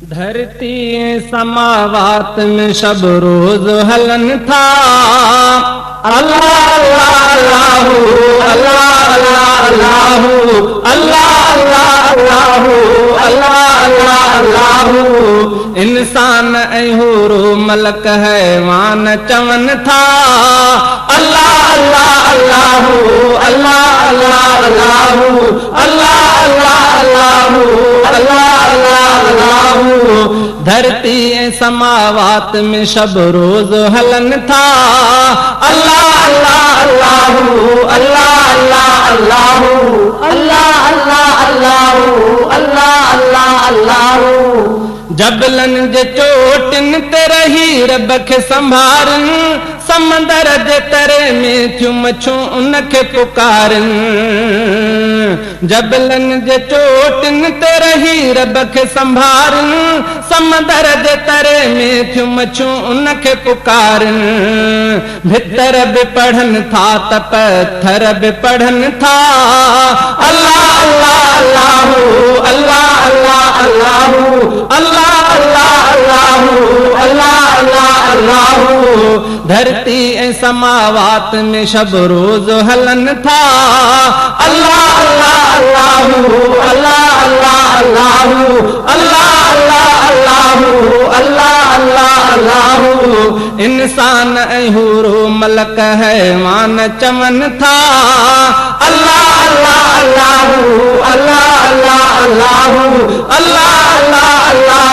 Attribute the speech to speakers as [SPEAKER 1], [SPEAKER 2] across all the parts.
[SPEAKER 1] धरती समावात में शब रोज हलन था। अल्लाह अल्लाह अल्लाह अल्लाह अल्लाह अल्लाह अल्लाह अल्लाह अल्लाह अल्लाह। इंसान ऐं हूरू मलक हैवान चवन था। अल्लाह अल्लाह अल्लाह अल्लाह अल्लाह अल्लाह अल्लाह अल्लाह अल्लाह अल्लाह अल्लाह। धरती ऐं समावात में शब रोज हलन था। अल्लाह अल्लाह अल्लाह अल्लाह अल्लाह अल्लाह
[SPEAKER 2] अल्लाह अल्लाह अल्लाह अल्लाह अल्लाह अल्लाह।
[SPEAKER 1] जबलनि जे चोटियुनि ते रही रब खे संभारनि, समंदर जे तरे में थियूं मछूं उनखे पुकारनि। जबलनि जे चोटियुनि ते रही रब खे संभारनि, समंदर जे तरे में थियूं मछूं उनखे पुकारनि। भितर बि पढ़नि था त पथर बि पढ़नि था। अल्लाह अल्लाह अल्लाह अल्लाह अल्लाह अल्लाह अल्लाह अल्लाह अल्लाह अल्लाह अल्लाह अल्लाह। धरती ऐं समावात में शब रोज हलन था। अल्लाह अल्लाह अल्लाह अल्लाह अल्लाह अल्लाह अल्लाह अल्लाह अल्लाह अल्लाह अल्लाह। इंसान ऐं हूरू मलक हैवान चवन था। अल्लाह अल्लाह अल्लाह अल्लाह अल्लाह अल्लाह अल्लाह अल्लाह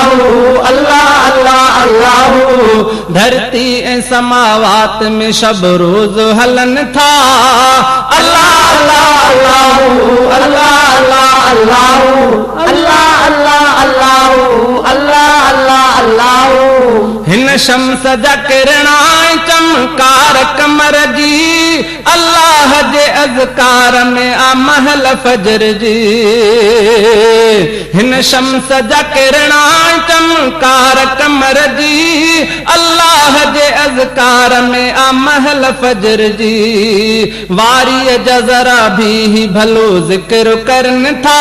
[SPEAKER 1] अल्लाह अल्लाह अल्लाह। धरती ऐं समावात में शब रोज हलन था। अल्लाह अल्लाह अल्लाह अल्लाह अल्लाह अल्लाह
[SPEAKER 2] अल्लाह अल्लाह अल्लाह अल्लाह अल्लाह अल्लाह।
[SPEAKER 1] हिन शम्स जा किरणा चमकार कमर जी, अल्लाह जे अज़कार में आ महल फजर जी। हिन शम्स जा किरणा चमकार कमर जी, अल्लाह जे अज़कार में आ महल फजर जी। वारीअ जा ज़रा भी ही भलो ज़िक्र करनि था।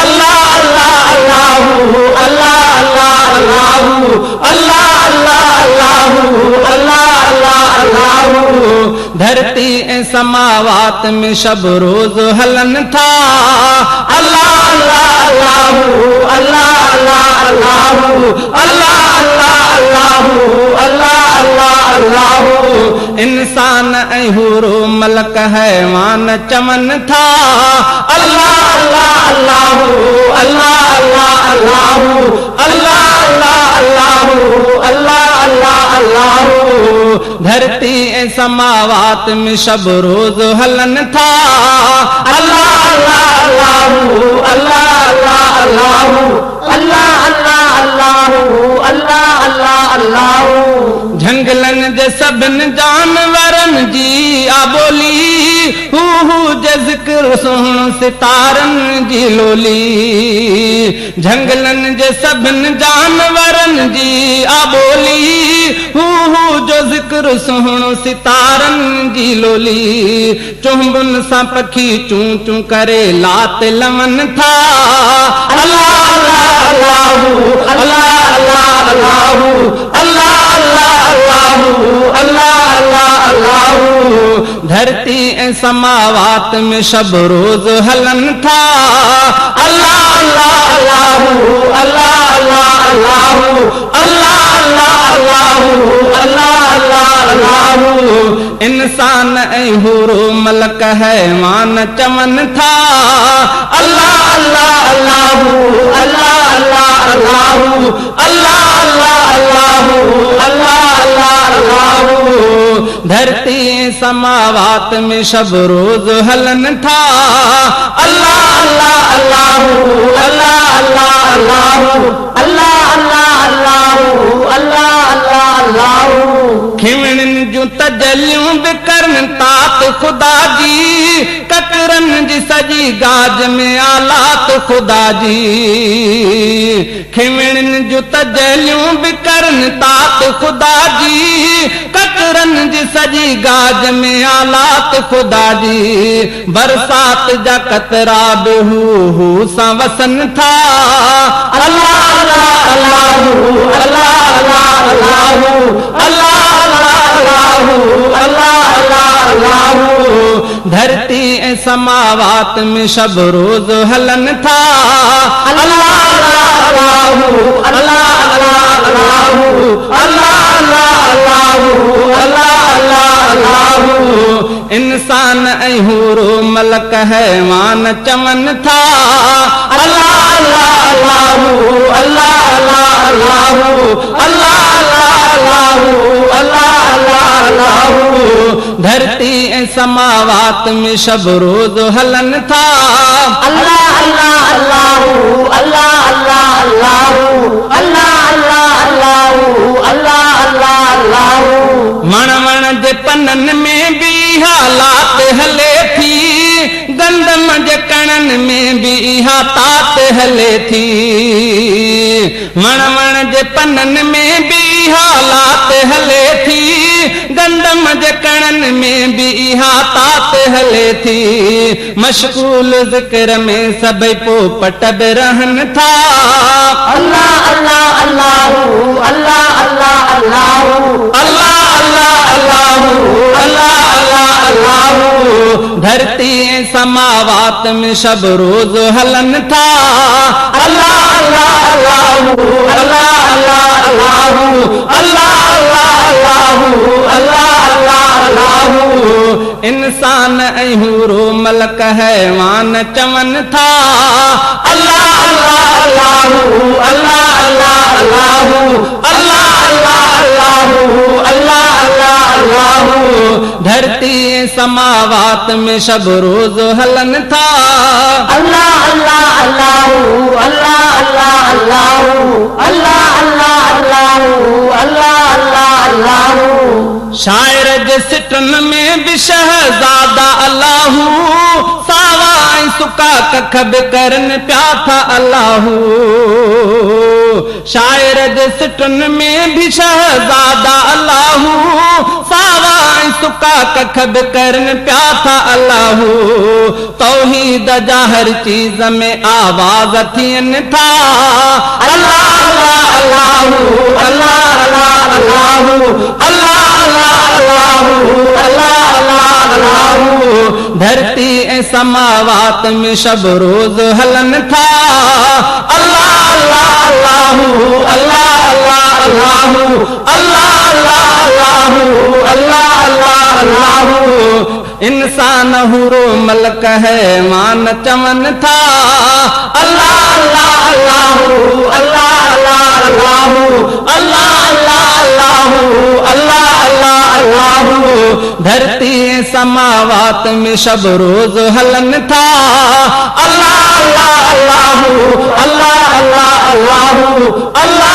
[SPEAKER 1] अल्लाह अल्लाह अल्लाह अल्लाह अल्लाह अल्लाह अल्लाह अल्लाह अल्लाह अल्लाह अल्लाह अल्लाह। धरती ऐं समावात में शब रोज हलन था। अल्लाह अल्लाह अल्लाह अल्लाह अल्लाह अल्लाह अल्लाह अल्लाह अल्लाह अल्लाह अल्लाह अल्लाह। इंसान ऐं हूरू मलक हैवान चवन था। अल्लाह अल्लाह अल्लाह अल्लाह अल्लाह अल्लाह अल्लाह अल्लाह अल्लाह अल्लाह अल्लाह अल्लाह। धरती ऐं समावात में शब रोज हलन था। अल्लाह अल्लाह अल्लाह अल्लाह अल्लाह अल्लाह
[SPEAKER 2] अल्लाह अल्लाह अल्लाह अल्लाह अल्लाह अल्लाह।
[SPEAKER 1] जंगलनि जे सभिनि जानवरनि जी आ ॿोली, हू हू जे ज़िक्र सुहिणो सितारनि जी लोली। जंगलनि जे सभिनि जानवरनि जी आ ॿोली, हू हू जो ज़िक्र सुहिणो सितारनि जी लोली। चुंबुनि सां पखी चूं चूं करे लात लवनि था। अल्लाह अल्लाह अल्लाह अल्लाह अल्लाह अल्लाह अल्लाह अल्लाह अल्लाह अल्लाह अल्लाह। धरती ऐं समावात में शब रोज हलन था। अल्लाह अल्लाह अल्लाह अल्लाह अल्लाह अल्लाह अल्लाह अल्लाह अल्लाह अल्लाह अल्लाह। इंसान ऐं हूरू मलक हैवान चवन था। अल्लाह अल्लाह अल्लाह अल्लाह अल्लाह अल्लाह अल्लाह अल्लाह अल्लाह अल्लाह अल्लाह अल्लाह। धरती समावात में शब रोज हलन था। अल्लाह अल्लाह अल्लाह अल्लाह अल्लाह अल्लाह
[SPEAKER 2] अल्लाह अल्लाह अल्लाह अल्लाह अल्लाह अल्लाह।
[SPEAKER 1] खिवणियुनि जूं तजलियूं बि करनि तात ख़ुदा जी, ककरनि जी सॼी गाज में आलात ख़ुदा जी। खिवणियुनि जूं तजलियूं बि करनि तात ख़ुदा जी, ककरनि जी सॼी गाज में आलात ख़ुदा जी। बरसात जा कतरा बि हू हू सां वसनि था। अल्लाह अल्लाह ڌرتي ۽ سماوات ۾ شب روز هلن ٿا. الله الله الله الله الله الله الله الله الله الله الله انسان ۽ حورو ملڪ حيوان چون ٿا. الله الله الله الله الله الله الله الله الله الله الله ڌرتي ۽ سماوات ۾ شب روز هلن ٿا.
[SPEAKER 2] الله الله الله الله الله الله الله الله الله الله الله الله
[SPEAKER 1] وڻ وڻ جي پنن ۾ به اها لات هلي ٿي، گندم جي ڪڻن ۾ به اها تات هلي ٿي. وڻ وڻ جي پنن ۾ به اها لات هلي ٿي، گندم جي ڪڻن ۾ به اها تات هلي ٿي. مشغول ذڪر ۾ سڀئي پوپٽ به رهن ٿا.
[SPEAKER 2] الله الله الله الله الله الله
[SPEAKER 1] الله الله الله الله الله الله ڌرتي ۽ سماوات ۾ شب روز هلن ٿا. الله الله الله الله الله الله الله الله الله الله الله انسان ۽ حورو ملڪ حيوان چون ٿا. الله الله الله الله الله الله الله الله الله الله الله ڌرتي ۽ سماوات ۾ شب روز هلن ٿا.
[SPEAKER 2] الله الله الله الله الله الله الله الله الله الله الله الله
[SPEAKER 1] شاعر جي سٽن ۾ به شهزادا الله، ساوا ۽ سڪا ڪک به ڪرن پيا ٿا الله. شاعر جي سٽن ۾ به شهزادا الله، ساوا ۽ سڪا ڪک به ڪرن پيا ٿا الله. توحيد جا هر چيز ۾ آواز ٿين ٿا. الله الله الله الله الله الله الله الله الله الله الله ڌرتي ۽ سماوات ۾ شب روز هلن ٿا. الله الله الله الله الله الله الله الله الله الله الله انسان حورو ملڪ حيوان چون ٿا. الله الله الله الله الله الله الله الله الله الله الله ڌرتي ۽ سماوات ۾ شب روز هلن ٿا. الله الله الله الله الله الله الله